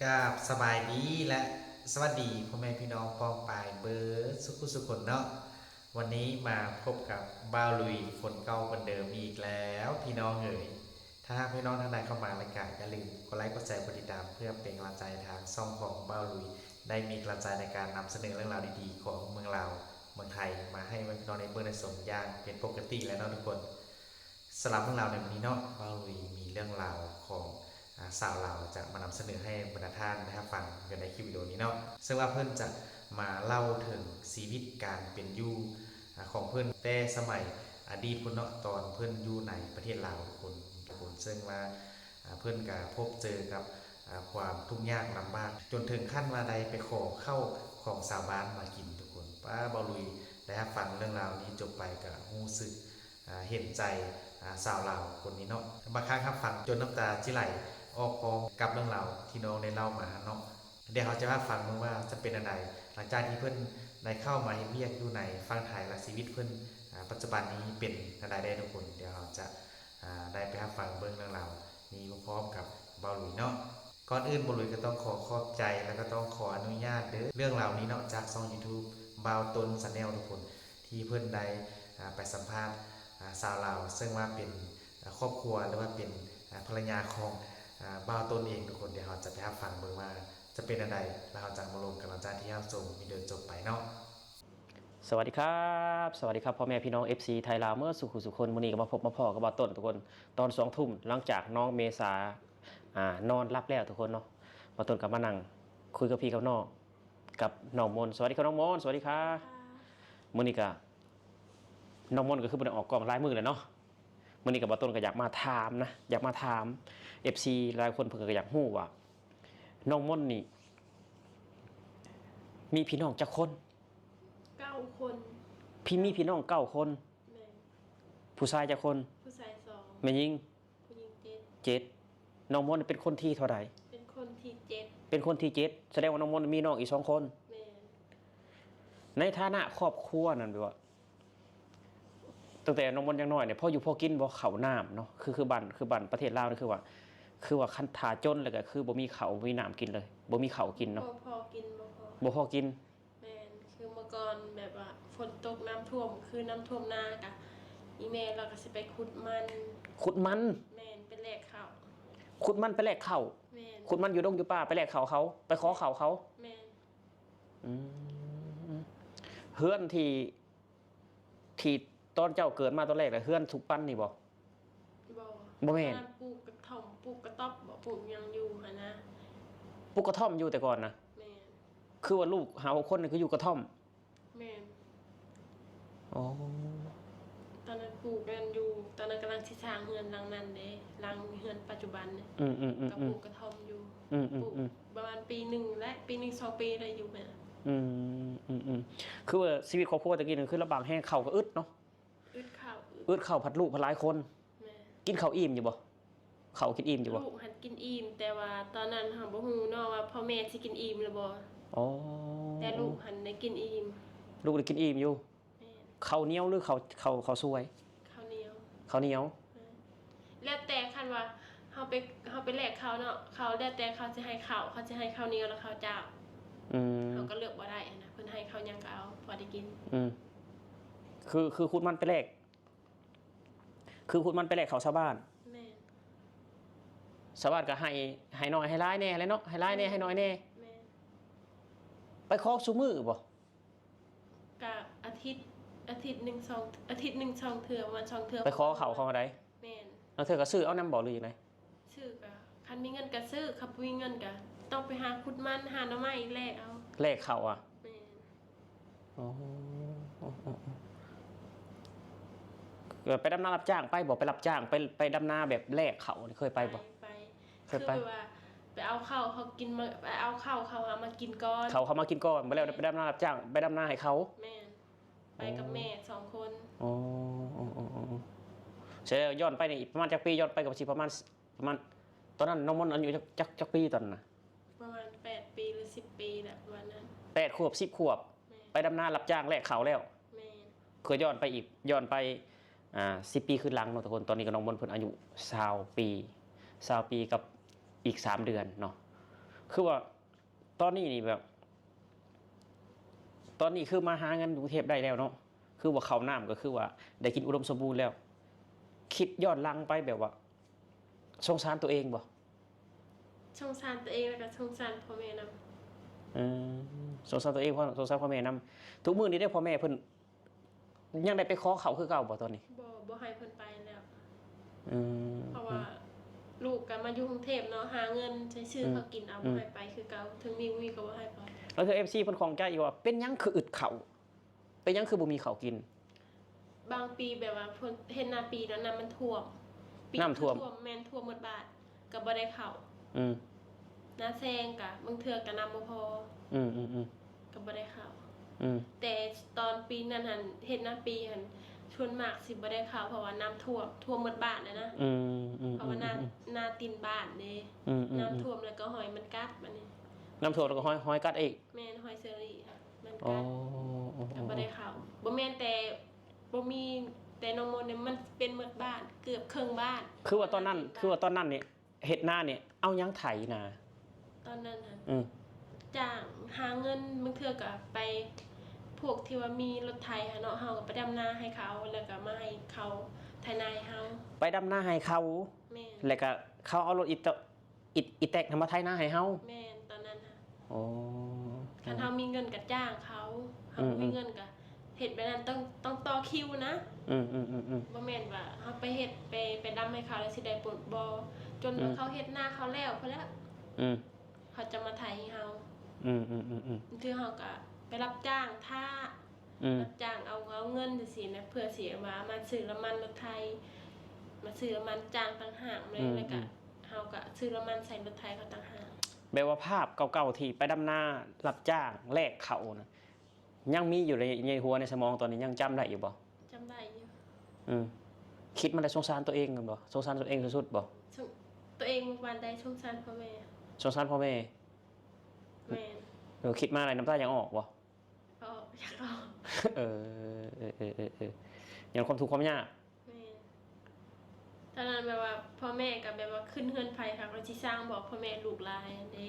ກາບສະບາຍດີ ແລະ ສະຫວັດດີພໍ່ແມ່ພີ່ນ້ອງປ້ອງປາຍເບິດສຸຂູສຸຄົນເນາະ. ວັນນີ້ມາພົບກັບບ່າວລຸຍຄົນເກົ່າຄົນເດີມອີກແລ້ວພີ່ນ້ອງເອີຍ. ຖ້າຫາກພີ່ນ້ອງທ່ານໃດເຂົ້າມາແລ້ວກະຢ່າລືມກົດໄລກົດແຊກົດຕິດຕາມ ເພື່ອເປັນກຳລັງໃຈທາງຊ່ອງຂອງບ່າວລຸຍ ໄດ້ມີກຳລັງໃຈໃນການນຳສະເໜີເລື່ອງລາວດີໆຂອງເມືອງລາວເມືອງໄທ ມາໃຫ້ພີ່ນ້ອງໄດ້ເບິ່ງໄດ້ຊົມຢ່າງເປັນປົກກະຕິແລ້ວເນາະທຸກຄົນ. ສຳລັບເລື່ອງລາວໃນມື້ນີ້ເນາະ ບ່າວລຸຍມີເລື່ອງລາວຂອງ ອາ ຊາວລາວຈະມານຳສະເໜີໃຫ້ບັນດາທ່ານໄດ້ຮັບຟັງຢູ່ໃນຄລິບວິດີໂອນີ້ເນາະ ເຊິ່ງວ່າເພິ່ນຈະມາເລົ່າເຖິງຊີວິດການເປັນຢູ່ ອາ ຂອງເພິ່ນແຕ່ສະໄໝອະດີດພຸ້ນເນາະ ຕອນເພິ່ນຢູ່ໃນປະເທດລາວທຸກຄົນ ທຸກຄົນ ເຊິ່ງວ່າ ອາ ເພິ່ນກະພົບເຈີກັບ ອາ ຄວາມທຸກຍາກລຳບາກ ຈົນເຖິງຂັ້ນວ່າໄດ້ໄປຂໍເຂົ້າຂອງຊາວບ້ານມາກິນທຸກຄົນ. ປ້າ ບ່າວລຸຍໄດ້ຮັບຟັງເລື່ອງລາວນີ້ຈົບໄປກະຮູ້ສຶກ ອາ ເຫັນໃຈ ອາ ຊາວລາວຄົນນີ້ເນາະ. ບາງຄັ້ງຮັບຟັງຈົນນ້ຳຕາຊິໄຫຼອອກພ້ອມກັບເລື່ອງລາວທີ່ນ້ອງໄດ້ເລົ່າມາຫັ້ນເນາະ. ດຽວເຮົາຈະມາຟັງເບິ່ງວ່າຈະເປັນແນວໃດ ຫຼັງຈາກທີ່ເພິ່ນໄດ້ເຂົ້າມາເຮັດວຽກຢູ່ໃນຝັ່ງໄທ ແລະ ຊີວິດເພິ່ນ ອາ ປັດຈຸບັນນີ້ເປັນແນວໃດແດ່ທຸກຄົນ. ດຽວເຮົາຈະ ອາ ໄດ້ໄປຮັບຟັງເບິ່ງເລື່ອງລາວນີ້ພ້ອມກັບບ່າວລຸຍເນາະ. ກ່ອນອື່ນບ່າວລຸຍກະຕ້ອງຂໍຂອບໃຈ ແລະ ກະຕ້ອງຂໍອະນຸຍາດເດີ ເລື່ອງລາວນີ້ເນາະ ຈາກຊ່ອງຢູທູບບ່າວຕົ້ນແຊນແນວທຸກຄົນ ທີ່ເພິ່ນໄດ້ ອາ ໄປສຳພາດ ອາ ຊາວລາວ ເຊິ່ງວ່າເປັນ ອາ ຄອບຄົວ ຫຼືວ່າເປັນ ອາ ພັນລະຍາຂອງ ອາ ບ່າວຕົ້ນເອງທຸກຄົນ. ດຽວເຮົາຈະໄປຮັບຟັງເບິ່ງວ່າຈະເປັນແນວໃດ ແລ້ວເຮົາຈັ່ງມາລົມກັນຫຼັງຈາກທີ່ເຮົາຊົມວິດີໂອຈົບໄປເນາະ. ສະຫວັດດີຄັບ ສະຫວັດດີຄັບ ພໍ່ແມ່ພີ່ນ້ອງ ເອັຟຊີ ໄທລາວເໝິດສູ່ຜູ້ສູ່ຄົນ. ມື້ນີ້ກະມາພົບມາພໍ້ກັບບ່າວຕົ້ນທຸກຄົນ ຕອນສອງທຸ່ມ ຫຼັງຈາກນ້ອງເມສາ ອາ ນອນຫຼັບແລ້ວທຸກຄົນເນາະ. ບ່າວຕົ້ນກະມານັ່ງຄຸຍກັບພີ່ກັບນ້ອງ ກັບນ້ອງມົນ. ສະຫວັດດີຄັບນ້ອງມົນ. ສະຫວັດດີຄ່ະ. ມື້ນີ້ກະ ນ້ອງມົນກະຄືບໍ່ໄດ້ອອກກ້ອງຫຼາຍມື້ແລ້ວເນາະ. ມື້ນີ້ກະບ່າວຕົ້ນກະຢາກມາຖາມນະ ຢາກມາຖາມ ເອັຟຊີ ຫຼາຍຄົນເພິ່ນກະຢາກຮູ້ວ່າ ນ້ອງມົນນີ້ມີພີ່ນ້ອງຈັກຄົນ? ເກົ້າຄົນ. ພີ່ ມີພີ່ນ້ອງເກົ້າຄົນ. ແມ່ນ. ຜູ້ຊາຍຈັກຄົນ? ຜູ້ຊາຍສອງ. ແມ່ຍິງ? ຜູ້ຍິງເຈັດ. ເຈັດ. ນ້ອງມົນເປັນຄົນທີເທົ່າໃດ? ເປັນຄົນທີເຈັດ. ເປັນຄົນທີເຈັດ ສະແດງວ່ານ້ອງມົນມີນ້ອງອີກສອງຄົນ. ແມ່ນ. ໃນຖານະຄອບຄົວນັ້ນ ແບບວ່າ ຕັ້ງແຕ່ນ້ອງມົນຍັງນ້ອຍນີ້ ພໍຢູ່ພໍກິນບໍ່ ເຂົ້ານ້ຳເນາະ? ຄື ຄືບ້ານ ຄືບ້ານປະເທດລາວນີ້ ຄືວ່າ ຄືວ່າຄັນຖ້າຈົນແລ້ວກະຄືບໍ່ມີເຂົ້າບໍ່ມີນ້ຳກິນເລີຍ ບໍ່ມີເຂົ້າກິນເນາະ? ບໍ່ພໍກິນ ບໍ່ພໍ ບໍ່ພໍກິນ. ແມ່ນ. ຄືເມື່ອກ່ອນແບບວ່າຝົນຕົກນ້ຳຖ້ວມ ຄືນ້ຳຖ້ວມນາກະ ອີ່ແມ່ລາວກະຊິໄປຂຸດມັນ. ຂຸດມັນ? ແມ່ນ. ໄປແລກເຂົ້າ. ຂຸດມັນໄປແລກເຂົ້າ? ແມ່ນ. ຂຸດມັນຢູ່ດົງຢູ່ປ່າ ໄປແລກເຂົ້າເຂົາ ໄປຂໍເຂົ້າເຂົາ? ແມ່ນ. ອືມ ເຮືອນທີ່ ທີ່ຕອນເຈົ້າເກີດມາຕອນແລກນະ ເຮືອນທຸກປັນນີ້ບໍ່? ບໍ່. ບໍ່ແມ່ນ. ຕອນນັ້ນປູກກະທ່ອມ ປູກກະຕ໊ອບບໍ ປູກຫຍັງຢູ່ຫັ້ນນະ. ປູກກະທ່ອມຢູ່ແຕ່ກ່ອນນະ? ແມ່ນ. ຄືວ່າລູກຫ້າຫົກຄົນນີ້ຄືຢູ່ກະທ່ອມ? ແມ່ນ. ອໍ ຕອນນັ້ນປູກນັ້ນຢູ່ ຕອນນັ້ນກຳລັງຊິສ້າງເຮືອນຫຼັງນັ້ນເດ້ ຫຼັງເຮືອນປັດຈຸບັນນີ້. ອືມໆໆໆ ກະປູກກະທ່ອມຢູ່. ອືມໆໆ ປູກປະມານປີໜຶ່ງແຫຼະ ປີໜຶ່ງສອງປີໄດ້ຢູ່ຫັ້ນ. ອືມໆໆ ຄືວ່າຊີວິດຄອບຄົວແຕ່ກີ້ນີ້ຄືລຳບາກແຮງ ເຂົ້າກະອຶດເນາະ? ອຶດເຂົ້າ ອຶດ ອຶດເຂົ້າ ພັດລູກພັດຫຼາຍຄົນ. ແມ່ນ. ກິນເຂົ້າອີ່ມຢູ່ບໍ່? ເຂົ້າກິນອີ່ມຢູ່ບໍ່? ລູກຫັ້ນກິນອີ່ມ ແຕ່ວ່າຕອນນັ້ນເຮົາບໍ່ຮູ້ເນາະວ່າພໍ່ແມ່ຊິກິນອີ່ມຫຼືບໍ່. ອໍ ແຕ່ລູກຫັ້ນໄດ້ກິນອີ່ມ. ລູກໄດ້ກິນອີ່ມຢູ່. ແມ່ນ. ເຂົ້າໜຽວ ຫຼື ເຂົ້າ ເຂົ້າ ເຂົ້າສວຍ? ເຂົ້າໜຽວ. ເຂົ້າໜຽວ. ແມ່ນ. ແລ້ວແຕ່ ຄັນວ່າເຮົາໄປ ເຮົາໄປແລກເຂົ້າເນາະ ເຂົາ ແລ້ວແຕ່ເຂົາຊິໃຫ້ເຂົ້າ ເຂົາຊິໃຫ້ເຂົ້າໜຽວ ຫຼື ເຂົ້າຈ້າວ. ອືມ. ເຮົາກະເລືອກບໍ່ໄດ້ຫັ້ນນະ ເພິ່ນໃຫ້ເຂົ້າຫຍັງກະເອົາ ພໍໄດ້ກິນ. ອືມ. ຄື ຄືຂຸດມັນໄປແລກ ຄືຂຸດມັນໄປແລກເຂົ້າຊາວບ້ານ. ແມ່ນ. ຊາວບ້ານກະໃຫ້ ໃຫ້ໜ້ອຍໃຫ້ຫຼາຍແດ່ແຫຼະເນາະ ໃຫ້ຫຼາຍແດ່ ແມ່ນ ໃຫ້ໜ້ອຍແດ່. ແມ່ນ. ໄປຂໍຊຸມື້ບໍ່? ກະອາທິດ ອາທິດໜຶ່ງສອງ ອາທິດໜຶ່ງສອງເທື່ອ ປະມານສອງເທື່ອ. ໄປຂໍເຂົ້າເຂົາໃດ? ແມ່ນ. ລາງເທື່ອກະຊື້ເອົານຳບໍ່ ຫຼື ຈັ່ງໃດ? ຊື້ກະ ຄັນມີເງິນກະຊື້ ຄັນບໍ່ມີເງິນກະຕ້ອງໄປຫາຂຸດມັນ ຫາໜໍ່ໄມ້ແລກເອົາ. ແລກເຂົ້າອະ? ແມ່ນ. ອໍ ໄປດຳນາຮັບຈ້າງໄປບໍ່? ໄປຮັບຈ້າງ ໄປ ໄປດຳນາແບບແລກເຂົ້ານີ້ ເຄີຍໄປບໍ່? ໄປ ໄປ. ເຄີຍໄປ. ຄືແບບວ່າໄປເອົາເຂົ້າເຂົາກິນມາ ໄປເອົາເຂົ້າເຂົາມາກິນກ່ອນ. ເຂົ້າເຂົາມາກິນກ່ອນ ບາດແລ້ວໄປດຳນາຮັບຈ້າງ ໄປດຳນາໃຫ້ເຂົາ. ແມ່ນ. ອໍ ໄປກັບແມ່ສອງຄົນ. ອໍ ອໍ ອໍ ອໍ ສະແດງວ່າຍ້ອນໄປນີ້ປະມານຈັກປີ? ຍ້ອນໄປກະຊິປະມານ ປະມານ ຕອນນັ້ນນ້ອງມົນອາຍຸຈັກ ຈັກ ຈັກປີຕອນນັ້ນນະ? ປະມານແປດປີ ຫຼື ສິບປີແຫຼະ ປະມານນັ້ນ. ແປດຂວບ ສິບຂວບ. ແມ່ນ. ໄປດຳນາຮັບຈ້າງແລກເຂົ້າແລ້ວ. ແມ່ນ. ຄືຍ້ອນໄປອີກ ຍ້ອນໄປ ອ່າ ສິບປີຄືນຫຼັງເນາະທຸກຄົນ. ຕອນນີ້ກະນ້ອງມົນເພິ່ນອາຍຸຊາວປີ ຊາວປີກັບອີກສາມເດືອນເນາະ. ຄືວ່າຕອນນີ້ນີ້ແບບ ຕອນນີ້ຄືມາຫາເງິນຢູ່ກຸງເທບໄດ້ແລ້ວເນາະ ຄືວ່າເຂົ້ານ້ຳກໍຄືວ່າໄດ້ກິນອຸດົມສົມບູນແລ້ວ ຄິດຍ້ອນຫຼັງໄປແບບວ່າ ສົງສານຕົວເອງບໍ່? ສົງສານຕົວເອງ ແລ້ວກໍສົງສານພໍ່ແມ່ນຳ. ເອີ ສົງສານຕົວເອງ ເພາະສົງສານພໍ່ແມ່ນຳ. ທຸກມື້ນີ້ເດ້ ພໍ່ແມ່ເພິ່ນຍັງໄດ້ໄປຂໍເຂົ້າຄືເກົ່າບໍ່ຕອນນີ້? ບໍ່ ບໍ່ໃຫ້ເພິ່ນໄປແລ້ວ. ເອີ ເພາະວ່າ ອືມ ລູກກໍມາຢູ່ກຸງເທບເນາະ ຫາເງິນໃຊ້ຊື້ ອືມ ເຂົ້າກິນເອົາ ອືມ ບໍ່ໃຫ້ໄປຄືເກົ່າ ເຖິງມີບໍ່ມີກໍບໍ່ໃຫ້ໄປ. ແລ້ວເທື່ອເອັຟຊີເພິ່ນຂ້ອງໃຈອີກວ່າ ເປັນຫຍັງຄືອຶດເຂົ້າ? ເປັນຫຍັງຄືບໍ່ມີເຂົ້າກິນ? ບາງປີແບບວ່າຝົນ ເຮັດນາປີເນາະ ນ້ຳມັນຖ້ວມ ປີ ນ້ຳຖ້ວມ ຖ້ວມ ແມ່ນຖ້ວມໝົດບ້ານ ກໍບໍ່ໄດ້ເຂົ້າ. ອືມ ນາແຊງກະບາງເທື່ອກະນ້ຳບໍ່ພໍ ອືມໆໆ ກໍບໍ່ໄດ້ເຂົ້າ. ອືມ ແຕ່ຕອນປີນັ້ນຫັ້ນ ເຮັດນາປີຫັ້ນ ສ່ວນມາກຊິບໍ່ໄດ້ເຂົ້າ ເພາະວ່ານ້ຳຖ້ວມ ຖ້ວມໝົດບ້ານແລ້ວນະ. ອືມໆໆ ເພາະວ່ານາ ອືມໆ ນາຕີນບ້ານເດ້ ອືມໆໆ ນ້ຳຖ້ວມແລ້ວກໍຫອຍມັນກັດບາດນີ້. ນ້ຳຖ້ວມແລ້ວກໍຫອຍ ຫອຍກັດອີກ? ແມ່ນ ຫອຍເຊີຣີຫັ້ນມັນກັດ. ອໍ ກໍບໍ່ໄດ້ເຂົ້າ. ບໍ່ແມ່ນແຕ່ບໍ່ມີ ແຕ່ນ້ອງມົນນີ້ມັນເປັນໝົດບ້ານ ເກືອບເຄິ່ງບ້ານ. ຄືວ່າຕອນນັ້ນ ຄືວ່າຕອນນັ້ນນີ້ ເຮັດນານີ້ເອົາຫຍັງໄຖນາ? ຕອນນັ້ນຫັ້ນ ອືມ ຈ້າງຫາເງິນ ບາງເທື່ອກໍໄປ ພວກທີ່ວ່າມີລົດໄຖຫັ້ນເນາະ ເຮົາກໍໄປດຳນາໃຫ້ເຂົາ ແລ້ວກໍມາໃຫ້ເຂົາໄຖນາໃຫ້ເຮົາ. ໄປດຳນາໃຫ້ເຂົາ? ແມ່ນ ແລ້ວກໍເຂົາເອົາລົດອີແຕັກ ອີ ອີແຕັກນຳມາໄຖນາໃຫ້ເຮົາ? ແມ່ນ ຕອນນັ້ນຫັ້ນ. ໂອ້ ຄັນເຮົາມີເງິນກໍຈ້າງເຂົາ ເຮົາບໍ່ມີເງິນກໍເຮັດແບບນັ້ນ ອືມໆ ຕ້ອງ ຕ້ອງຕໍ່ຄິວນະ. ອືມໆໆໆ ບໍ່ແມ່ນວ່າເຮົາໄປເຮັດ ໄປ ໄປດຳໃຫ້ເຂົາແລ້ວຊິໄດ້ຜົນ ບໍ່ ຈົນວ່າ ອືມ ເຂົາເຮັດນາເຂົາແລ້ວພຸ້ນແຫຼະ ອືມ ເຂົາຈະມາໄຖໃຫ້ເຮົາ. ອືມໆໆໆ ບາງເທື່ອເຮົາກໍໄປຮັບຈ້າງຖ້າ ອືມ ຮັບຈ້າງເອົາ ເອົາເງິນຈັ່ງຊີ້ນະ ເພື່ອຊິວ່າມາຊື້ນ້ຳມັນລົດໄຖ ມາຊື້ນ້ຳມັນຈ້າງຕ່າງຫາກແມ່ນ. ອືມ ແລ້ວກະ ອືມ ເຮົາກະຊື້ນ້ຳມັນໃສ່ລົດໄຖເຂົາຕ່າງຫາກ. ແບບວ່າພາບເກົ່າໆທີ່ໄປດຳນາ ຮັບຈ້າງແລກເຂົ້ານະ ຍັງມີຢູ່ໃນ ໃນຫົວໃນສະໝອງຕອນນີ້ ຍັງຈຳໄດ້ຢູ່ບໍ່? ຈຳໄດ້ຢູ່. ອືມ ຄິດມາແລ້ວສົງສານຕົວເອງແມ່ນບໍ່? ສົງສານຕົວເອງສຸດໆບໍ່? ຕົວເອງປານໃດ? ສົງສານພໍ່ແມ່. ສົງສານພໍ່ແມ່? ແມ່ນ. ເອີ ຄິດມາແລ້ວນ້ຳຕາຢາກອອກບໍ່? ອອກ ຢາກອອກ. ເອີ ເອີ ເອີ ເອີ ເອີ ຍ້ອນຄວາມທຸກຄວາມຍາກ. ແມ່ນ. ຕອນນັ້ນແບບວ່າພໍ່ແມ່ກໍແບບວ່າຂຶ້ນເຮືອນໃຜເຂົາກໍຊິສ້າງບອກພໍ່ແມ່ລູກຫຼາຍເດ້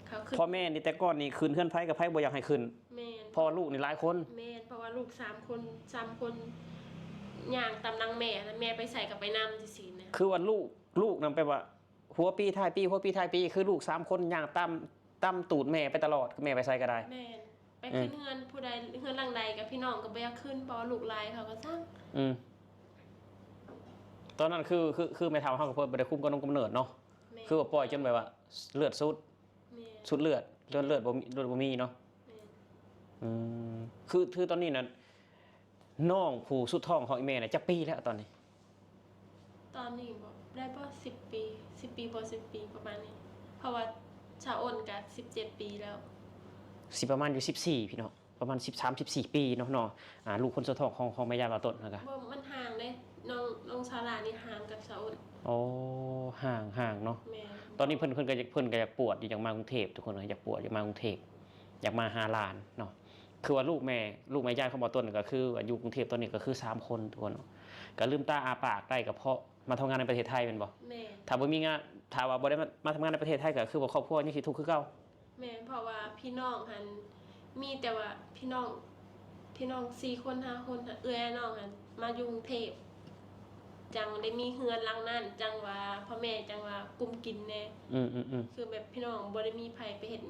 ເຂົາຂຶ້ນ. ພໍ່ແມ່ນີ້ແຕ່ກ່ອນນີ້ຂຶ້ນເຮືອນໃຜກັບໃຜບໍ່ຢາກໃຫ້ຂຶ້ນ. ແມ່ນ. ເພາະວ່າລູກນີ້ຫຼາຍຄົນ. ແມ່ນ ເພາະວ່າລູກສາມຄົນ ສາມຄົນ ຍ່າງຕາມຫຼັງແມ່ ແມ່ໄປໃສກໍໄປນຳ ຈັ່ງຊີ້ນະ. ຄືວ່າລູກ ລູກນຳແບບວ່າ ຫົວປີທ້າຍປີ ຫົວປີທ້າຍປີ ຄືລູກສາມຄົນຍ່າງຕາມ ຕາມຕູດແມ່ໄປຕະຫຼອດ ແມ່ໄປໃສກໍໄດ້. ແມ່ນ. ໄປ ເອີ ຂຶ້ນເຮືອນຜູ້ໃດ ເຮືອນຫຼັງໃດກໍພີ່ນ້ອງກໍບໍ່ຢາກຂຶ້ນ ເພາະວ່າລູກຫຼາຍເຂົາກໍຊັງ. ອືມ ຕອນນັ້ນຄື ຄື ຄືແມ່ເຖົ້າເຮົາກໍບໍ່ໄດ້ຄຸມກຳນົງກຳເນີດເນາະ. ແມ່ນ. ຄືວ່າປ່ອຍຈົນແບບວ່າເລືອດສຸດ. ແມ່ນ. ສຸດເລືອດ ຈົນເລືອດບໍ່ມີ ເລືອດບໍ່ມີເນາະ. ແມ່ນ. ອືມ ຄື ຄືຕອນນີ້ນະ ນ້ອງຜູ້ສຸດທ້ອງຂອງອີ່ແມ່ນະ ຈັກປີແລ້ວຕອນນີ້? ຕອນນີ້ບໍ່ ໄດ້ບໍ່ ສິບປີ ສິບປີບໍ່ ສິບປີປະມານນີ້ ເພາະວ່າສາວອ້ນກະສິບເຈັດປີແລ້ວ. ຊິປະມານຢູ່ສິບສີ່ ພີ່ນ້ອງ ປະມານສິບສາມ ສິບສີ່ປີເນາະ ເນາະ. ອ່າ ລູກຄົນສຸດທ້ອງຂອງ ຂອງແມ່ຍາຍບ່າວຕົ້ນຫັ້ນກະ ບໍ່ ມັນຫ່າງເດ້ ນ້ອງ ນ້ອງສາວຫຼ້ານີ້ຫ່າງກັບສາວອ້ນ. ໂອ້ ຫ່າງ ຫ່າງເນາະ. ແມ່ນ. ຕອນນີ້ເພິ່ນ ເພິ່ນກະຢາກ ເພິ່ນກະຢາກປວດຢູ່ ຢາກມາກຸງເທບ ທຸກຄົນ ຢາກປວດ ຢາກມາກຸງເທບ ຢາກມາຫາຫຼານເນາະ. ຄືວ່າລູກແມ່ ລູກແມ່ຍາຍຂອງບ່າວຕົ້ນກະຄືວ່າຢູ່ກຸງເທບຕອນນີ້ກະຄືສາມຄົນ ທຸກຄົນ ກະລືມຕາອ້າປາກໄດ້ກະເພາະມາທຳງານໃນປະເທດໄທແມ່ນບໍ່? ແມ່ນ. ຖ້າບໍ່ມີງານ ຖ້າວ່າບໍ່ໄດ້ມາ ມາທຳງານໃນປະເທດໄທ ກະຄືວ່າຄອບຄົວຍັງຊິທຸກຄືເກົ່າ. ແມ່ນ ເພາະວ່າພີ່ນ້ອງຫັ້ນ ມີແຕ່ວ່າພີ່ນ້ອງ ພີ່ນ້ອງສີ່ຄົນ ຫ້າຄົນ ເອື້ອຍອ້າຍນ້ອງຫັ້ນມາຢູ່ກຸງເທບ ຈັ່ງໄດ້ມີເຮືອນຫຼັງນັ້ນ ຈັ່ງວ່າພໍ່ແມ່ຈັ່ງວ່າກຸມກິນແດ່. ອືມໆໆ. ຄືແບບພີ່ນ້ອງບໍ່ໄດ້ມີໃຜໄປເຮັດ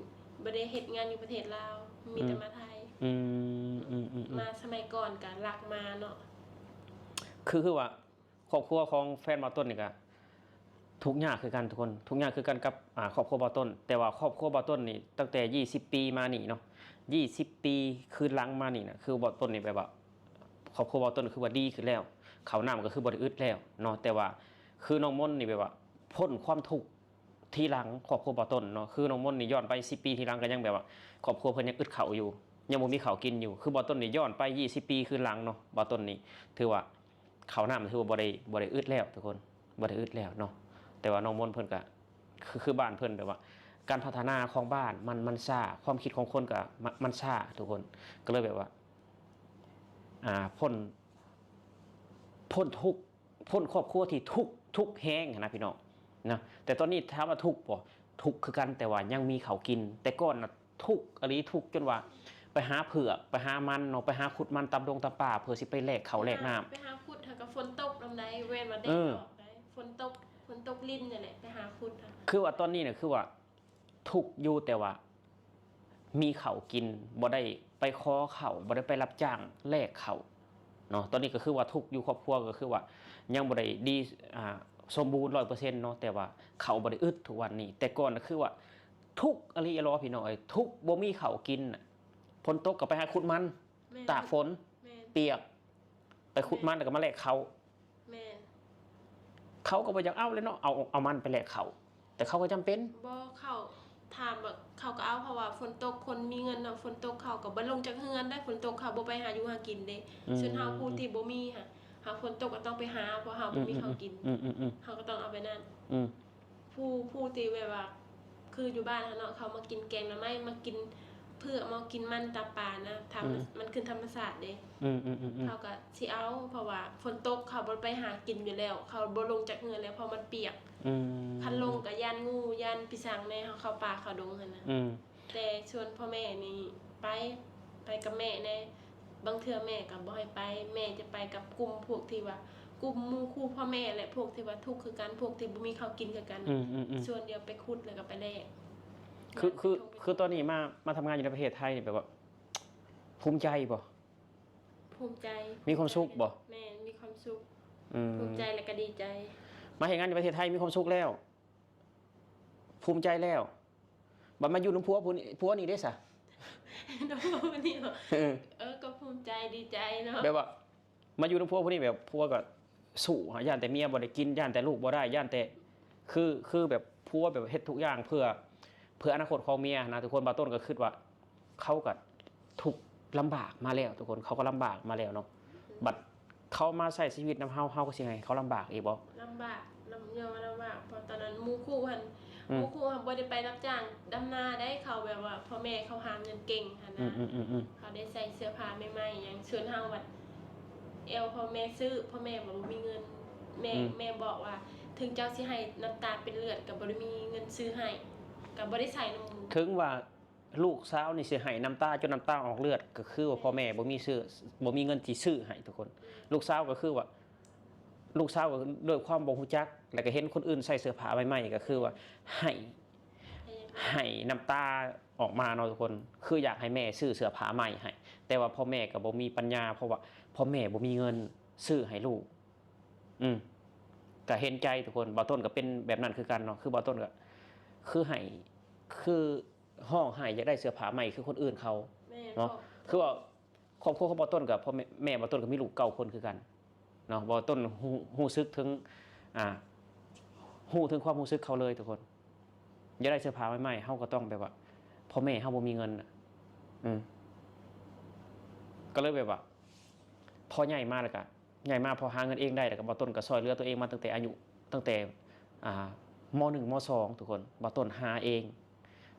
ບໍ່ໄດ້ເຮັດງານຢູ່ປະເທດລາວ ມີແຕ່ ອືມ ມາໄທ. ອືມ ອືມໆໆ. ມາສະໄໝກ່ອນກະລັກມາເນາະ. ຄື ຄືວ່າຄອບຄົວຂອງແຟນບ່າວຕົ້ນນີ້ກະທຸກຍາກຄືກັນທຸກຄົນ ທຸກຍາກຄືກັນກັບ ອ່າ ຄອບຄົວບ່າວຕົ້ນ. ແຕ່ວ່າຄອບຄົວບ່າວຕົ້ນນີ້ ຕັ້ງແຕ່ຊາວປີມານີ້ເນາະ ຊາວປີຄືນຫຼັງມານີ້ນະ ຄືບ່າວຕົ້ນນີ້ແບບວ່າ ຄອບຄົວບ່າວຕົ້ນຄືວ່າດີຂຶ້ນແລ້ວ ເຂົ້ານ້ຳກໍຄືບໍ່ໄດ້ອຶດແລ້ວເນາະ. ແຕ່ວ່າຄືນ້ອງມົນນີ້ແບບວ່າພົ້ນຄວາມທຸກທີຫຼັງຄອບຄົວບ່າວຕົ້ນເນາະ. ຄືນ້ອງມົນນີ້ຍ້ອນໄປສິບປີທີຫຼັງກໍຍັງແບບວ່າຄອບຄົວເພິ່ນຍັງອຶດເຂົ້າຢູ່ ຍັງບໍ່ມີເຂົ້າກິນຢູ່. ຄືບ່າວຕົ້ນນີ້ຍ້ອນໄປຊາວປີຄືນຫຼັງເນາະ ບ່າວຕົ້ນນີ້ຖືວ່າເຂົ້ານ້ຳຖືວ່າບໍ່ໄດ້ ບໍ່ໄດ້ອຶດແລ້ວທຸກຄົນ ບໍ່ໄດ້ອຶດແລ້ວເນາະ. ແຕ່ວ່ານ້ອງມົນເພິ່ນກໍ ຄື ຄືບ້ານເພິ່ນແບບວ່າການພັດທະນາຂອງບ້ານມັນ ມັນຊ້າ ຄວາມຄິດຂອງຄົນກໍ ມັນ ມັນຊ້າທຸກຄົນ ກໍເລີຍແບບວ່າ ອ່າ ພົ້ນ ພົ້ນທຸກ ພົ້ນຄອບຄົວທີ່ທຸກ ທຸກແຮງຫັ້ນນະພີ່ນ້ອງນະ. ແຕ່ຕອນນີ້ຖາມວ່າທຸກບໍ່? ທຸກຄືກັນ ແຕ່ວ່າຍັງມີເຂົ້າກິນ. ແຕ່ກ່ອນນະທຸກອີ່ຫຼີ ທຸກຈົນວ່າໄປຫາເຜືອກ ໄປຫາມັນເນາະ ໄປຫາຂຸດມັນຕາມດົງຕາມປ່າ ເພື່ອຊິໄປແລກເຂົ້າແລກນ້ຳ. ໄປຫາ ໄປຫາຂຸດ ຫາກໍຝົນຕົກນຳໃດ ແມ່ນວ່າແດດ ເອີ ອອກໃດ ຝົນຕົກ ຝົນຕົກລິນນີ້ແຫຼະ ໄປຫາຂຸດຫັ້ນ. ຄືວ່າຕອນນີ້ນະ ຄືວ່າທຸກຢູ່ ແຕ່ວ່າມີເຂົ້າກິນ ບໍ່ໄດ້ໄປຂໍເຂົ້າ ບໍ່ໄດ້ໄປຮັບຈ້າງແລກເຂົ້າເນາະ. ຕອນນີ້ກໍຄືວ່າທຸກຢູ່ ຄອບຄົວກໍຄືວ່າຍັງບໍ່ໄດ້ດີ ອ່າ ສົມບູນຮ້ອຍເປີເຊັນເນາະ ແຕ່ວ່າເຂົ້າບໍ່ໄດ້ອຶດທຸກວັນນີ້. ແຕ່ກ່ອນນະຄືວ່າ ທຸກອີ່ຫຼີອີ່ຫຼໍ ພີ່ນ້ອງເອີຍ ທຸກບໍ່ມີເຂົ້າກິນນະ. ຝົນຕົກກໍໄປຫາຂຸດມັນ ແມ່ນ ຕາກຝົນ ແມ່ນ ປຽກ ໄປຂຸດມັນ ແລ້ວກໍມາແລກເຂົ້າ. ແມ່ນ ເຂົາກໍບໍ່ຢາກເອົາແຫຼະເນາະ ເອົາ ເອົາມັນໄປແລກເຂົ້າ ແຕ່ເຂົາກໍຈຳເປັນ. ບໍ່ ເຂົາ ຖາມວ່າເຂົາກໍເອົາ ເພາະວ່າຝົນຕົກ ຄົນມີເງິນເນາະ ຝົນຕົກເຂົາກໍບໍ່ລົງຈາກເຮືອນໄດ໋ ຝົນຕົກເຂົາບໍ່ໄປຫາຢູ່ຫາກິນເດ້. ອືມ ສ່ວນເຮົາຜູ້ທີ່ບໍ່ມີຫະ ຫາຝົນຕົກກໍຕ້ອງໄປຫາ ເພາະເຮົາບໍ່ມີເຂົ້າກິນ. ອືມໆໆ ເຮົາກໍຕ້ອງເອົາໄປນັ້ນ. ອືມ ຜູ້ ຜູ້ທີ່ແບບວ່າ ຄືຢູ່ບ້ານເຮົາເນາະ ເຂົາມາກິນແກງໜໍ່ໄມ້ ມາກິນເຜືອກ ມາກິນມັນຕາປານະ ທຳ ອືມ ມັນຂຶ້ນທຳມະຊາດເດ້. ອືມໆໆໆ ເຂົາກໍຊິເອົາ ເພາະວ່າຝົນຕົກເຂົາບໍ່ໄປຫາກິນຢູ່ແລ້ວ ເຂົາບໍ່ລົງຈາກເຮືອນແລ້ວ ເພາະມັນປຽກ. ອືມ ຄັນລົງກໍຢ້ານງູ ຢ້ານປີສັງແດ່ ເຮົາເຂົ້າປ່າເຂົ້າດົງຫັ້ນນະ. ອືມ ແຕ່ສ່ວນພໍ່ແມ່ນີ້ໄປ ໄປກັບແມ່ແດ່ ບາງເທື່ອແມ່ກໍບໍ່ໃຫ້ໄປ ແມ່ຈະໄປກັບກຸ່ມພວກທີ່ວ່າ ກຸ່ມໝູ່ຄູ່ພໍ່ແມ່ ແລະ ພວກທີ່ວ່າທຸກຄືກັນ ພວກທີ່ບໍ່ມີເຂົ້າກິນຄືກັນ. ອືມໆໆ ສ່ວນດຽວໄປຂຸດ ແລ້ວກໍໄປແລກ. ຄື ຄື ຄືຕອນນີ້ມາ ມາທຳງານຢູ່ໃນປະເທດໄທນີ້ ແບບວ່າພູມໃຈບໍ່? ພູມໃຈ. ມີຄວາມສຸກບໍ່? ແມ່ນ ມີຄວາມສຸກ. ອືມ ພູມໃຈ ແລ້ວກໍດີໃຈ. ມາເຮັດງານຢູ່ປະເທດໄທມີຄວາມສຸກແລ້ວ ພູມໃຈແລ້ວ ບັດມາຢູ່ນຳຜົວຜູ້ນີ້ ຜົວນີ້ເດ້ຊະ? ນຳຜົວຜູ້ນີ້ເນາະ. ເອີ ເອີ ກໍພູມໃຈ ດີໃຈເນາະ ແບບວ່າມາຢູ່ນຳຜົວຜູ້ນີ້ ແບບຜົວກໍສູ້ ຢ້ານແຕ່ເມຍບໍ່ໄດ້ກິນ ຢ້ານແຕ່ລູກບໍ່ໄດ້ ຢ້ານແຕ່ ຄື ຄືແບບຜົວແບບເຮັດທຸກຢ່າງເພື່ອ ເພື່ອອະນາຄົດຂອງເມຍນະທຸກຄົນ. ບ່າວຕົ້ນກໍຄິດວ່າ ເຂົາກໍທຸກລຳບາກມາແລ້ວທຸກຄົນ ເຂົາກໍລຳບາກມາແລ້ວເນາະ. ບັດເຂົາມາໃຊ້ຊີວິດນຳເຮົາ ເຮົາກໍຊິໃຫ້ເຂົາລຳບາກອີກບໍ່? ລຳບາກ ລຳ ຍ້ອນວ່າລຳບາກ ເພາະຕອນນັ້ນໝູ່ຄູ່ຫັ້ນ ອືມ ໝູ່ຄູ່ຫັ້ນບໍ່ໄດ້ໄປຮັບຈ້າງດຳນາໄດ໋ ເຂົາແບບວ່າພໍ່ແມ່ເຂົາຫາເງິນເກັ່ງຫັ້ນນະ. ອືມໆໆໆ ເຂົາໄດ້ໃສ່ເສື້ອຜ້າໃໝ່ໆຫຍັງ ສ່ວນເຮົາບັດແອວພໍ່ແມ່ຊື້ ພໍ່ແມ່ບໍ່ມີເງິນ. ແມ່ ອືມ ແມ່ບອກວ່າ ເຖິງເຈົ້າຊິໃຫ້ນ້ຳຕາເປັນເລືອດ ກໍບໍ່ໄດ້ມີເງິນຊື້ໃຫ້ ກໍບໍ່ໄດ້ໃສ່ນຳໝູ່. ເຖິງວ່າ ລູກສາວນີ້ຊິໃຫ້ນ້ຳຕາຈົນນ້ຳຕາອອກເລືອດ ກໍຄືວ່າພໍ່ແມ່ບໍ່ມີຊື້ ບໍ່ມີເງິນຊິຊື້ໃຫ້ທຸກຄົນ. ອືມ ລູກສາວກໍຄືວ່າ ລູກສາວກໍດ້ວຍຄວາມບໍ່ຮູ້ຈັກ ແລ້ວກໍເຫັນຄົນອື່ນໃສ່ເສື້ອຜ້າໃໝ່ໆ ກໍຄືວ່າໃຫ້ ໃຫ້ນ້ຳຕາອອກມາເນາະທຸກຄົນ ຄືຢາກໃຫ້ແມ່ຊື້ເສື້ອຜ້າໃໝ່ໃຫ້ ແຕ່ວ່າພໍ່ແມ່ກໍບໍ່ມີປັນຍາ ເພາະວ່າພໍ່ແມ່ບໍ່ມີເງິນຊື້ໃຫ້ລູກ. ອືມ ກໍເຫັນໃຈທຸກຄົນ ບ່າວຕົ້ນກໍເປັນແບບນັ້ນຄືກັນເນາະ ຄືບ່າວຕົ້ນກໍຄືໃຫ້ ຄື ຮ້ອງໄຫ້ຢາກໄດ້ເສື້ອຜ້າໃໝ່ຄືຄົນອື່ນເຂົາ. ແມ່ນ ເນາະ ເພາະ ຄືວ່າຄອບຄົວຂອງບ່າວຕົ້ນກັບພໍ່ແມ່ ແມ່ບ່າວຕົ້ນກໍມີລູກເກົ້າຄົນຄືກັນເນາະ. ບ່າວຕົ້ນຮູ້ ຮູ້ສຶກເຖິງ ອ່າ ຮູ້ເຖິງຄວາມຮູ້ສຶກເຂົາເລີຍທຸກຄົນ. ຢາກໄດ້ເສື້ອຜ້າໃໝ່ໆ ເຮົາກໍຕ້ອງແບບວ່າ ພໍ່ແມ່ເຮົາບໍ່ມີເງິນນະ. ອືມ ກໍເລີຍແບບວ່າ ພໍໃຫຍ່ມາແລ້ວກະ ໃຫຍ່ມາພໍຫາເງິນເອງໄດ້ ແລ້ວກໍບ່າວຕົ້ນກໍຊ່ອຍເຫຼືອຕົວເອງມາຕັ້ງແຕ່ອາຍຸ ຕັ້ງແຕ່ ອ່າ ມໍໜຶ່ງ ມໍສອງ ທຸກຄົນ. ບ່າວຕົ້ນຫາເອງ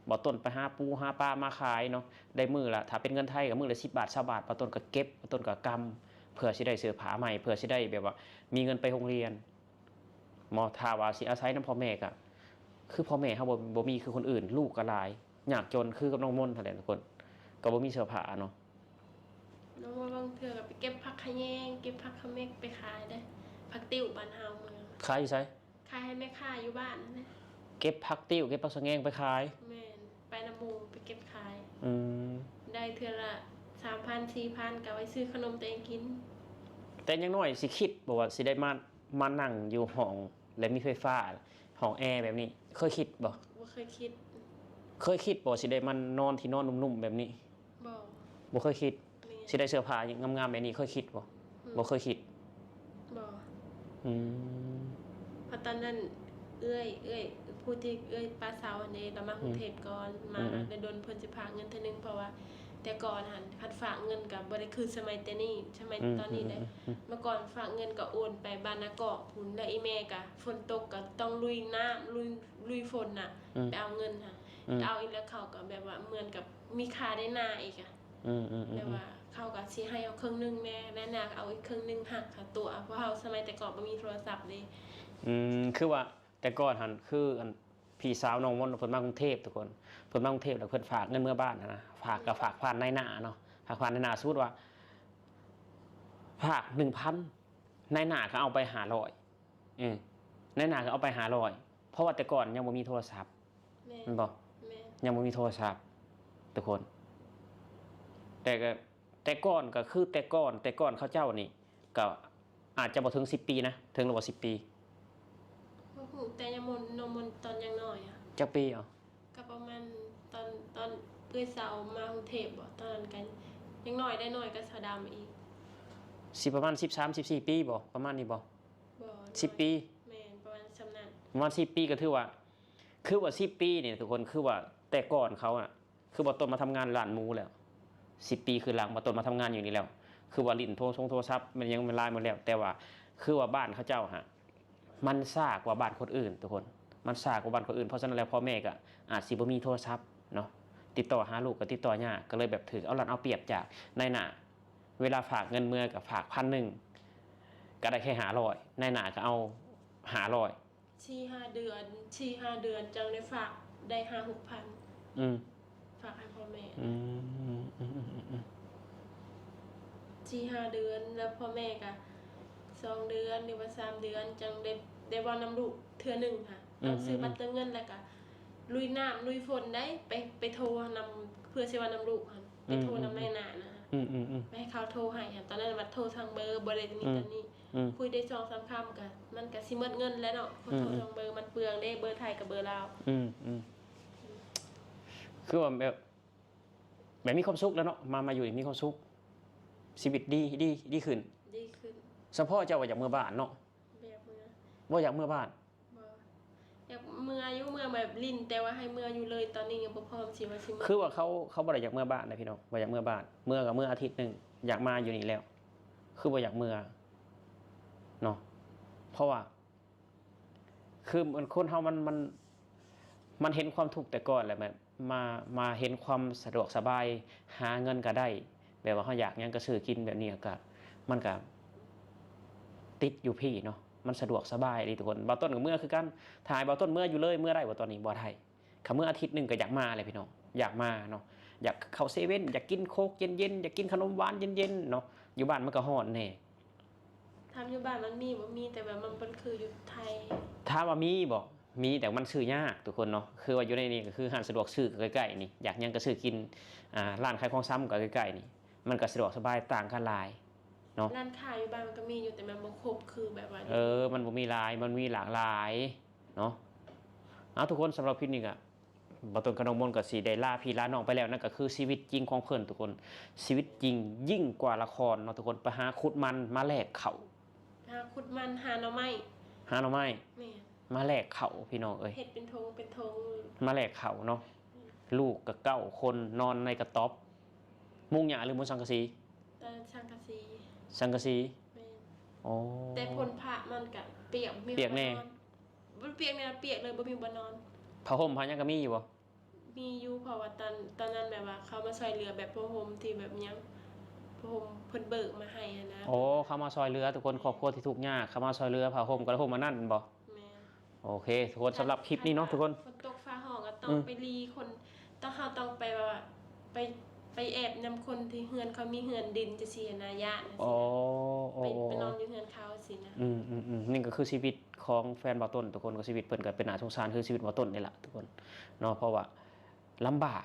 ບ່າວຕົ້ນໄປຫາປູຫາປາມາຂາຍເນາະ ໄດ້ມື້ລະ ຖ້າເປັນເງິນໄທກໍມື້ລະສິບບາດ ຊາວບາດ. ບ່າວຕົ້ນກໍເກັບ ບ່າວຕົ້ນກໍກຳ ເພື່ອຊິໄດ້ເສື້ອຜ້າໃໝ່ ເພື່ອຊິໄດ້ແບບວ່າມີເງິນໄປໂຮງຮຽນ. ໝໍ ຖ້າວ່າຊິອາໄສນຳພໍ່ແມ່ກໍ ຄືພໍ່ແມ່ເຮົາບໍ່ ບໍ່ມີຄືຄົນອື່ນ ລູກກໍຫຼາຍ ຍາກຈົນຄືກັບນ້ອງມົນຫັ້ນແຫຼະທຸກຄົນ ກໍບໍ່ມີເສື້ອຜ້າເນາະ. ນ້ອງວ່າບາງເທື່ອກໍໄປເກັບຜັກຂະແຍງ ເກັບຜັກຂະແຍງໄປຂາຍເດ້ ຜັກຕິ້ວບ້ານເຮົາ. ເມືອ ຂາຍຢູ່ໃສ? ຂາຍໃຫ້ແມ່ຄ້າຢູ່ບ້ານຫັ້ນແຫຼະ. ເກັບຜັກຕິ້ວ ເກັບຜັກສະແງງໄປຂາຍ? ແມ່ນ ໄປນຳໝູ່ໄປເກັບຂາຍ. ອືມ ໄດ້ເທື່ອລະສາມພັນ ສີ່ພັນ ກໍໄວ້ຊື້ຂະໜົມຕົວເອງກິນ. ແຕ່ຢ່າງໜ້ອຍຊິຄິດບໍ່ວ່າຊິໄດ້ມາ ມານັ່ງຢູ່ຫ້ອງ ແລະ ມີໄຟຟ້າ ຫ້ອງແອແບບນີ້ ເຄີຍຄິດບໍ່? ບໍ່ເຄີຍຄິດ. ເຄີຍຄິດບໍ່ຊິໄດ້ມານອນທີ່ນອນນຸ້ມໆແບບນີ້? ບໍ່ ບໍ່ເຄີຍຄິດ. ແມ່ນ ຊິໄດ້ເສື້ອຜ້າງາມໆແບບນີ້ ເຄີຍຄິດບໍ່? ອືມ ບໍ່ເຄີຍຄິດ. ບໍ່. ອືມ ເພາະຕອນນັ້ນເອື້ອຍ ເອື້ອຍ ຜູ້ທີ່ເອື້ອຍປະເຊົາຫັ້ນເດ້ ລາວມາ ອືມ ກຸງເທບກ່ອນ ມາ ອືມໆ ແຕ່ດົນເພິ່ນຊິຝາກເງິນເທື່ອໜຶ່ງ ເພາະວ່າແຕ່ກ່ອນຫັ້ນ ຄັນຝາກເງິນກໍບໍ່ໄດ້ຄືສະໄໝແຕ່ນີ້ ສະໄໝ ອືມ ຕອນນີ້ເດ້. ອືມໆໆໆ ເມື່ອກ່ອນຝາກເງິນກໍໂອນໄປບ້ານນາກອກພຸ້ນ ແລ້ວອີ່ແມ່ກໍຝົນຕົກກໍຕ້ອງລຸຍນ້ຳ ລຸຍ ລຸຍຝົນນະ ອືມ ໄປເອົາເງິນຫັ້ນ. ອືມ ໄປເອົາອີກແລ້ວ ເຂົາກໍແບບວ່າເໝືອນກັບມີຄ່າໄດ້ໜ້າອີກອະ. ອືມໆໆໆ ແບບວ່າເຂົາກໍຊິໃຫ້ເຮົາເຄິ່ງໜຶ່ງແດ່ ແລ້ວນາກໍເອົາອີກເຄິ່ງໜຶ່ງຫັກຄ່າຕົວ ເພາະເຮົາສະໄໝແຕ່ກ່ອນບໍ່ມີໂທລະສັບເດ້. ອືມ ຄືວ່າແຕ່ກ່ອນຫັ້ນ ຄືອັນ ພີ່ສາວນ້ອງມົນເພິ່ນມາກຸງເທບທຸກຄົນ ເພິ່ນມາກຸງເທບແລ້ວເພິ່ນຝາກເງິນເມືອບ້ານຫັ້ນນະ ຝາກກໍຝາກຜ່ານນາຍໜ້າເນາະ ຝາກຜ່ານນາຍໜ້າ ສົມມຸດວ່າຝາກໜຶ່ງພັນ ນາຍໜ້າກໍເອົາໄປຫ້າຮ້ອຍ ເອີ ນາຍໜ້າກໍເອົາໄປຫ້າຮ້ອຍ ເພາະວ່າແຕ່ກ່ອນຍັງບໍ່ມີໂທລະສັບ ແມ່ນ ແມ່ນບໍ່? ແມ່ນ ຍັງບໍ່ມີໂທລະສັບທຸກຄົນ ແຕ່ກໍ ແຕ່ກ່ອນກໍຄືແຕ່ກ່ອນ ແຕ່ກ່ອນເຂົາເຈົ້ານີ້ກໍອາດຈະບໍ່ເຖິງສິບປີນະ ເຖິງຫຼືບໍ່ສິບປີ? ບໍ່ຮູ້ ແຕ່ຍັງບໍ່ ນ້ອງມົນຕອນຍັງນ້ອຍອະ. ຈັກປີເອົາ? ກໍປະມານຕອນ ຕອນເອື້ອຍສາວມາກຸງເທບບໍ ຕອນນັ້ນກໍຍັງນ້ອຍໄດ໋ ນ້ອຍກວ່າສາວດຳອີກ ຊິປະມານສິບສາມ ສິບສີ່ປີບໍ ປະມານນີ້ບໍ? ບໍ່ ສິບປີ ນ້ອຍ ແມ່ນ ປະມານສ່ຳນັ້ນ ປະມານສິບປີ ກໍຖືວ່າ ຄືວ່າສິບປີນີ້ທຸກຄົນ ຄືວ່າແຕ່ກ່ອນເຂົາອະ ຄືບ່າວຕົ້ນມາທຳງານຮ້ານໝູແລ້ວ ສິບປີຄືຫຼັງບ່າວຕົ້ນມາທຳງານຢູ່ນີ້ແລ້ວ ຄືວ່າຫຼິ້ນໂທ ຊົງໂທລະສັບ ແມ່ນຫຍັງແມ່ນລາຍໝົດແລ້ວ ແຕ່ວ່າຄືວ່າບ້ານເຂົາເຈົ້າຫັ້ນ ມັນຊ້າກວ່າບ້ານຄົນອື່ນທຸກຄົນ ມັນຊ້າກວ່າບ້ານຄົນອື່ນ ເພາະສະນັ້ນແລ້ວພໍ່ແມ່ກໍອາດຊິບໍ່ມີໂທລະສັບເນາະ ຕິດຕໍ່ຫາລູກກໍຕິດຕໍ່ຍາກ ກໍເລີຍແບບຖືກເອົາລັດເອົາປຽບຈາກນາຍໜ້າ ເວລາຝາກເງິນເມືອກໍຝາກພັນໜຶ່ງ ກໍໄດ້ແຄ່ຫ້າຮ້ອຍ ນາຍໜ້າກໍເອົາຫ້າຮ້ອຍ ສີ່ຫ້າເດືອນ ສີ່ຫ້າເດືອນຈັ່ງໄດ້ຝາກໄດ້ຫ້າຫົກພັນ ອືມ ຝາກໃຫ້ພໍ່ແມ່ ອືມ ສີ່ຫ້າເດືອນ ແລ້ວພໍ່ແມ່ກະສອງເດືອນ ຫຼືວ່າສາມເດືອນ ຈັ່ງໄດ້ ໄດ້ເວົ້ານຳລູກເທື່ອໜຶ່ງຫັ້ນ ອືມ ຕ້ອງຊື້ບັດເຕີມເງິນ ແລ້ວກະລຸຍນ້ຳລຸຍຝົນໄດ໋ ໄປ ໄປໂທນຳ ເພື່ອຊິເວົ້ານຳລູກຫັ້ນ ໄປໂທນຳ ອືມ ນາຍໜ້ານະ ອືມໆໆ ໄປໃຫ້ເຂົາໂທໃຫ້ຫັ້ນ ຕອນນັ້ນບັດໂທທາງເບີ ບໍ່ໄດ້ມີ ອືມ ຕອນນີ້ ອືມ ຄຸຍໄດ້ສອງສາມຄຳກະ ມັນກະຊິໝົດເງິນແລ້ວເນາະ ອືມໆ ໂທທາງເບີມັນເປືອງເດ້ ເບີໄທກັບເບີລາວ ອືມໆ ຄືວ່າແບບ ແບບມີຄວາມສຸກແລ້ວເນາະ ມາ ມາຢູ່ນີ້ມີຄວາມສຸກ ຊີວິດດີ ດີ ດີຂຶ້ນ ດີຂຶ້ນ ສະເພາະເຈົ້າບໍ່ຢາກເມືອບ້ານເນາະ ບໍ່ຢາກເມືອ ບໍ່ຢາກເມືອບ້ານ ບໍ່ ຢາກເມືອຢູ່ ເມືອແບບຫຼິ້ນ ແຕ່ວ່າໃຫ້ເມືອຢູ່ເລີຍ ຕອນນີ້ຍັງບໍ່ພ້ອມຊິວ່າຊິເມືອ ຄືວ່າເຂົາ ເຂົາບໍ່ໄດ້ຢາກເມືອບ້ານນະພີ່ນ້ອງ ບໍ່ຢາກເມືອບ້ານ ເມືອກໍເມືອອາທິດໜຶ່ງ ຢາກມາຢູ່ນີ້ແລ້ວ ຄືບໍ່ຢາກເມືອເນາະ ເພາະວ່າ ຄືມັນ ຄົນເຮົາມັນ ມັນ ມັນເຫັນຄວາມທຸກແຕ່ກ່ອນແລ້ວ ແບບມາ ມາເຫັນຄວາມສະດວກສະບາຍ ຫາເງິນກໍໄດ້ ແບບວ່າເຮົາຢາກຫຍັງກໍຊື້ກິນ ແບບນີ້ກໍ ມັນກໍຕິດຢູ່ພີ້ເນາະ ມັນສະດວກສະບາຍອີ່ຫຼີທຸກຄົນ ບ່າວຕົ້ນກໍເມືອຄືກັນ ຖ້າໃຫ້ບ່າວຕົ້ນເມືອຢູ່ເລີຍ ເມືອໄດ້ບໍ່ຕອນນີ້? ບໍ່ໄດ້ ຄັນເມືອອາທິດໜຶ່ງກໍຢາກມາແຫຼະພີ່ນ້ອງ ຢາກມາເນາະ ຢາກເຂົ້າເຊເວັ່ນ ຢາກກິນໂຄກເຢັນໆ ຢາກກິນຂະໜົມຫວານເຢັນໆເນາະ ຢູ່ບ້ານມັນກໍຮ້ອນແດ່. ຖາມຢູ່ບ້ານມັນມີບໍ່? ມີ ແຕ່ວ່າມັນບໍ່ຄືຢູ່ໄທ. ຖາມວ່າມີບໍ່? ມີ ແຕ່ມັນຊື້ຍາກທຸກຄົນເນາະ ຄືວ່າຢູ່ໃນນີ້ກໍຄືຮ້ານສະດວກຊື້ກໍໃກ້ໆນີ້ ຢາກຫຍັງກໍຊື້ກິນ ອ່າ ຮ້ານຂາຍຂອງຊຳກໍໃກ້ໆນີ້ ມັນກໍສະດວກສະບາຍ ຕ່າງກັນຫຼາຍເນາະ. ຮ້ານຄ້າຢູ່ບ້ານມັນກໍມີຢູ່ ແຕ່ມັນບໍ່ຄົບຄືແບບວ່າ ເອີ ມັນບໍ່ມີຫຼາຍ ມັນມີຫຼາກຫຼາຍເນາະ. ເອົາ ທຸກຄົນ ສຳລັບຄລິບນີ້ກໍ ບ່າວຕົ້ນກັບນ້ອງມົນກໍຊິໄດ້ລາພີ່ລານ້ອງໄປແລ້ວ ນັ້ນກໍຄືຊີວິດຈິງຂອງເພິ່ນທຸກຄົນ ຊີວິດຈິງຍິ່ງກວ່າລະຄອນເນາະທຸກຄົນ ໄປຫາຂຸດມັນມາແລກເຂົ້າ ຫາຂຸດມັນ ຫາໜໍ່ໄມ້ ຫາໜໍ່ໄມ້ ແມ່ນ ມາແລກເຂົ້າພີ່ນ້ອງເອີຍ ເຮັດເປັນຖົງເປັນຖົງ ມາແລກເຂົ້າເນາະ ແມ່ນ ລູກກໍເກົ້າຄົນ ນອນໃນກະຕ໊ອບ ມຸງຫຍ້າ ຫຼື ມຸງສັງກະສີ? ຕອນນັ້ນສັງກະສີ ສັງກະສີ ແມ່ນ ໂອ້ ແຕ່ຝົນຟ້າມັນກະປຽກ ມີ ປຽກແດ່ ບໍ່ນອນ ມັນປຽກແນ່ ປຽກເລີຍ ບໍ່ມີບ່ອນນອນ. ຜ້າຫົ່ມຜ້າຫຍັງກໍມີຢູ່ບໍ່? ມີຢູ່ ເພາະວ່າຕອນ ຕອນນັ້ນແບບວ່າເຂົາມາຊ່ອຍເຫຼືອແບບຜ້າຫົ່ມທີ່ແບບຫຍັງ ຜ້າຫົ່ມເພິ່ນເບີກມາໃຫ້ຫັ້ນນະ. ໂອ້ ເຂົາມາຊ່ອຍເຫຼືອທຸກຄົນ ຄອບຄົວທີ່ທຸກຍາກ ເຂົາມາຊ່ອຍເຫຼືອ ຜ້າຫົ່ມກໍໄດ້ຫົ່ມອັນນັ້ນແມ່ນບໍ່? ແມ່ນ. ໂອເຄ ທຸກຄົນ ສຳລັບຄລິບນີ້ເນາະທຸກຄົນ ຝົນຕົກຟ້າຮ້ອງກໍຕ້ອງ ອືມ ໄປລີ້ຄົນ ຕ້ອງ ເຮົາຕ້ອງໄປແບບວ່າ ໄປ ໄປແອບນຳຄົນທີ່ເຮືອນເຂົາມີເຮືອນດິນຈັ່ງຊີ້ນະ ຢ້ານຈັ່ງຊີ້ນະ ອໍ ໄປ ໄປນອນຢູ່ເຮືອນເຂົາຊີ້ນະ. ອືມໆໆ ນີ້ກໍຄືຊີວິດຂອງແຟນບ່າວຕົ້ນທຸກຄົນ ກໍຊີວິດເພິ່ນກໍເປັນໜ້າສົງສານຄືຊີວິດບ່າວຕົ້ນນີ້ລະທຸກຄົນເນາະ ເພາະວ່າລຳບາກ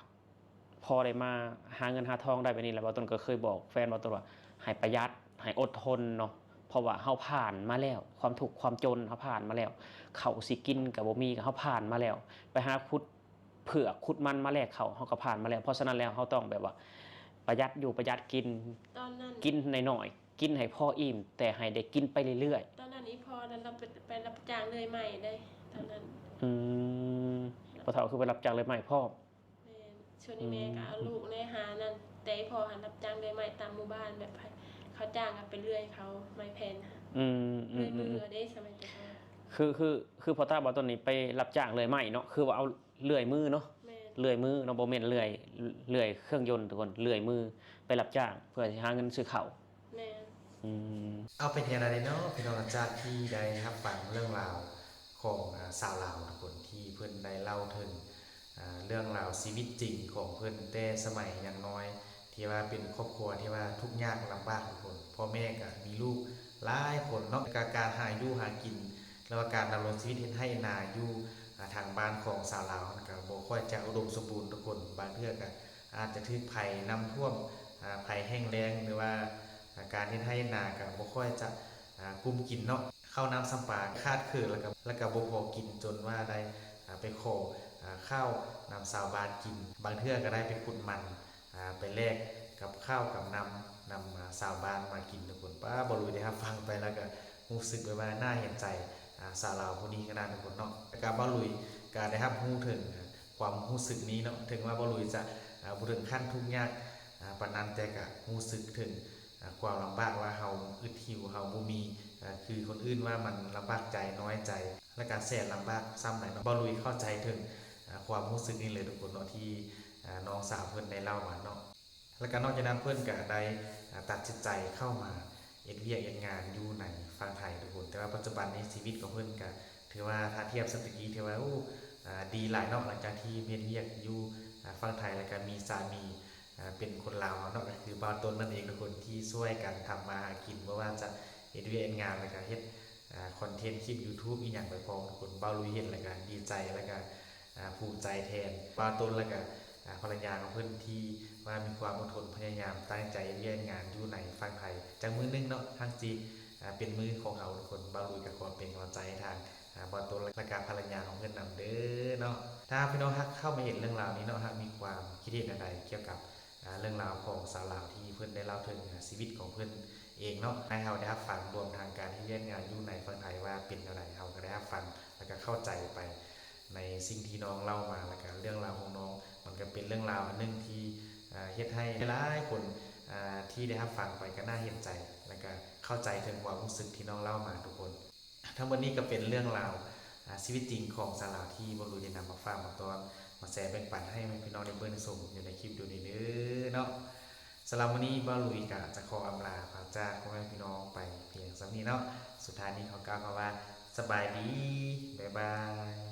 ພໍໄດ້ມາຫາເງິນຫາທອງໄດ້ແບບນີ້ແຫຼະ. ບ່າວຕົ້ນກໍເຄີຍບອກແຟນບ່າວຕົ້ນວ່າ ໃຫ້ປະຢັດ ໃຫ້ອົດທົນເນາະ ເພາະວ່າເຮົາຜ່ານມາແລ້ວ ຄວາມທຸກຄວາມຈົນເຮົາຜ່ານມາແລ້ວ ເຂົ້າຊິກິນກໍບໍ່ມີ ເຮົາຜ່ານມາແລ້ວ ໄປຫາຂຸດ ເຜືອກຂຸດມັນມາແລກເຂົ້າ ເຮົາກໍຜ່ານມາແລ້ວ. ເພາະສະນັ້ນແລ້ວ ເຮົາຕ້ອງແບບວ່າປະຢັດຢູ່ປະຢັດກິນ ຕອນນັ້ນ ກິນໜ້ອຍໆ ກິນໃຫ້ພໍອີ່ມ ແຕ່ໃຫ້ໄດ້ກິນໄປເລື້ອຍໆ. ຕອນນັ້ນອີ່ພໍ່ນັ້ນລາວໄປ ໄປຮັບຈ້າງເລື່ອຍໄມ້ເດ້ ຕອນນັ້ນ. ອືມ ພໍ່ເຖົ້າຄືໄປຮັບຈ້າງເລື່ອຍໄມ້ພ້ອມ? ແມ່ນ. ຊ່ວງນີ້ແມ່ກໍເອົາ ອືມ ລູກແດ່ຫານັ້ນ ແຕ່ອີ່ພໍ່ຫັ້ນຮັບຈ້າງເລື່ອຍໄມ້ຕາມໝູ່ບ້ານ ແບບໃຜເຂົາຈ້າງກໍໄປເລື່ອຍເຂົາໄມ້ແຜ່ນ. ອືມໆໆ ເລື່ອຍມືເດ້ ສະໄໝແຕ່ກ່ອນ ຄື ຄື ຄືພໍ່ຕາບ່າວຕົ້ນນີ້ໄປຮັບຈ້າງເລື່ອຍໄມ້ເນາະ ຄືວ່າເອົາ ເລື່ອຍມືເນາະ. ແມ່ນ. ເລື່ອຍມືເນາະ ບໍ່ແມ່ນເລື່ອຍ ເລື່ອຍເຄື່ອງຍົນທຸກຄົນ ເລື່ອຍມື ໄປຮັບຈ້າງເພື່ອຊິຫາເງິນຊື້ເຂົ້າ. ແມ່ນ. ອືມ ເອົາ ເປັນຈັ່ງໃດເນາະພີ່ນ້ອງ ຫຼັງຈາກທີ່ໄດ້ຮັບຟັງເລື່ອງລາວ ຂອງ ອາ ຊາວລາວທຸກຄົນ ທີ່ເພິ່ນໄດ້ເລົ່າເຖິງ ອາ ເລື່ອງລາວຊີວິດຈິງຂອງເພິ່ນ ແຕ່ສະໄໝຍັງນ້ອຍ ທີ່ວ່າເປັນຄອບຄົວທີ່ວ່າທຸກຍາກລຳບາກທຸກຄົນ ພໍ່ແມ່ກະມີລູກຫຼາຍຄົນເນາະ ກະການຫາຢູ່ຫາກິນ ຫຼືວ່າການດຳລົງຊີວິດເຮັດໄຮ່ເຮັດນາຢູ່ ອາ ທາງບ້ານຂອງຊາວລາວຫັ້ນກະບໍ່ຄ່ອຍຈະອຸດົມສົມບູນທຸກຄົນ ບາງເທື່ອກະອາດຈະຖືກໄພນ້ຳຖ້ວມ ອາ ໄພແຫ້ງແລ້ງ ຫຼືວ່າ ອາ ການເຮັດໄຮ່ເຮັດນາກະບໍ່ຄ່ອຍຈະ ອາ ກຸ້ມກິນເນາະ ເຂົ້ານ້ຳຊຳປາຂາດເຂີນ ແລ້ວກະ ແລ້ວກະບໍ່ພໍກິນ ຈົນວ່າໄດ້ ອາ ໄປຂໍ ອາ ເຂົ້ານຳຊາວບ້ານກິນ ບາງເທື່ອກະໄດ້ໄປຂຸດມັນ ອາ ໄປແລກກັບເຂົ້າກັບນ້ຳ ນຳ ອາ ຊາວບ້ານມາກິນທຸກຄົນ ປ້າ ບ່າວລຸຍໄດ້ຮັບຟັງໄປແລ້ວກະຮູ້ສຶກແບບວ່າໜ້າເຫັນໃຈ ອາ ຊາວລາວຜູ້ນີ້ຂະໜາດທຸກຄົນເນາະ ແລ້ວກະບ່າວລຸຍກະໄດ້ຮັບຮູ້ເຖິງ ຄວາມຮູ້ສຶກນີ້ເນາະ ເຖິງວ່າບ່າວລຸຍຈະ ອາ ບໍ່ເຖິງຂັ້ນທຸກຍາກ ອາ ປານນັ້ນ ແຕ່ກະຮູ້ສຶກເຖິງ ອາ ຄວາມລຳບາກວ່າເຮົາອຶດຫິວ ເຮົາບໍ່ມີ ອາ ຄືຄົນອື່ນ ວ່າມັນລຳບາກໃຈ ນ້ອຍໃຈ ແລະກະແສນລຳບາກສ່ຳໃດເນາະ ບ່າວລຸຍເຂົ້າໃຈເຖິງ ອາ ຄວາມຮູ້ສຶກນີ້ເລີຍທຸກຄົນເນາະ ທີ່ ອາ ນ້ອງສາວເພິ່ນໄດ້ເລົ່າມາເນາະ ແລະກະນອກຈາກນັ້ນເພິ່ນກະໄດ້ ອາ ຕັດສິນໃຈເຂົ້າມາເຮັດວຽກເຮັດງານຢູ່ໃນຝັ່ງໄທທຸກຄົນ ແຕ່ວ່າປັດຈຸບັນນີ້ຊີວິດຂອງເພິ່ນກະຖືວ່າ ຖ້າທຽບໃສ່ແຕ່ກີ້ ຖືວ່າ ໂອ້ ອາ ດີຫຼາຍເນາະ ຫຼັງຈາກທີ່ເຮັດວຽກຢູ່ ອາ ຝັ່ງໄທ ແລະກະມີສາມີ ອາ ເປັນຄົນລາວເຮົາເນາະ ກະຄືບ່າວຕົ້ນນັ້ນເອງທຸກຄົນ ທີ່ຊ່ວຍກັນທຳມາຫາກິນ ບໍ່ວ່າຈະເຮັດວຽກເຮັດງານ ແລະກະເຮັດ ອາ ຄອນເທັນຄລິບຢູທູບອີ່ຫຍັງໄປພ້ອມທຸກຄົນ ບ່າວລຸຍເຫັນແລ້ວກະດີໃຈ ແລະກະ ອາ ພູມໃຈແທນບ່າວຕົ້ນ ແລະກະ ອາ ພັນລະຍາຂອງເພິ່ນ ທີ່ວ່າມີຄວາມອົດທົນພະຍາຍາມຕັ້ງໃຈເຮັດວຽກເຮັດງານຢູ່ໃນຝັ່ງໄທ ຈັກມື້ໜຶ່ງເນາະ ຮັ່ງຊິ ອາ ເປັນມື້ຂອງເຮົາທຸກຄົນ ບ່າວລຸຍກະຂໍເປັນກຳລັງໃຈໃຫ້ທາງ ອາ ບ່າວຕົ້ນ ແລະກະພັນລະຍາຂອງເພິ່ນນຳເດີເນາະ ຖ້າຫາກພີ່ນ້ອງຫາກເຂົ້າມາເຫັນເລື່ອງລາວນີ້ເນາະ ຫາກມີຄວາມຄິດເຫັນແນວໃດກ່ຽວກັບ ອາ ເລື່ອງລາວຂອງຊາວລາວທີ່ເພິ່ນໄດ້ເລົ່າເຖິງ ອາ ຊີວິດຂອງເພິ່ນເອງເນາະ ໃຫ້ເຮົາໄດ້ຮັບຟັງ ລວມທັງການເຮັດວຽກເຮັດງານຢູ່ໃນຝັ່ງໄທວ່າເປັນແນວໃດ ເຮົາກະໄດ້ຮັບຟັງ ແລະກະເຂົ້າໃຈໄປໃນສິ່ງທີ່ນ້ອງເລົ່າມາ ແລະກະເລື່ອງລາວຂອງນ້ອງ ມັນກະເປັນເລື່ອງລາວອັນໜຶ່ງທີ່ ອາ ເຮັດໃຫ້ຫຼາຍໆຄົນ ອາ ທີ່ໄດ້ຮັບຟັງໄປກະໜ້າເຫັນໃຈ ແລະກະເຂົ້າໃຈເຖິງຄວາມຮູ້ສຶກທີ່ນ້ອງເລົ່າມາທຸກຄົນ. ທັງໝົດນີ້ກະເປັນເລື່ອງລາວ ອາ ຊີວິດຈິງຂອງຊາວລາວທີ່ບ່າວລຸຍໄດ້ນຳມາຝາກມາຕ້ອນ ມາແຊແບ່ງປັນໃຫ້ແມ່ພີ່ນ້ອງໄດ້ເບິ່ງໄດ້ຊົມຢູ່ໃນຄລິບວິດີໂອນີ້ເດີເນາະ. ສຳລັບມື້ນີ້ບ່າວລຸຍກະຈະຂໍອຳລາພາຈາກພໍ່ແມ່ພີ່ນ້ອງໄປພຽງສ່ຳນີ້ເນາະ. ສຸດທ້າຍນີ້ຂໍກ່າວຄຳວ່າ ສະບາຍດີ ບາຍບາຍ.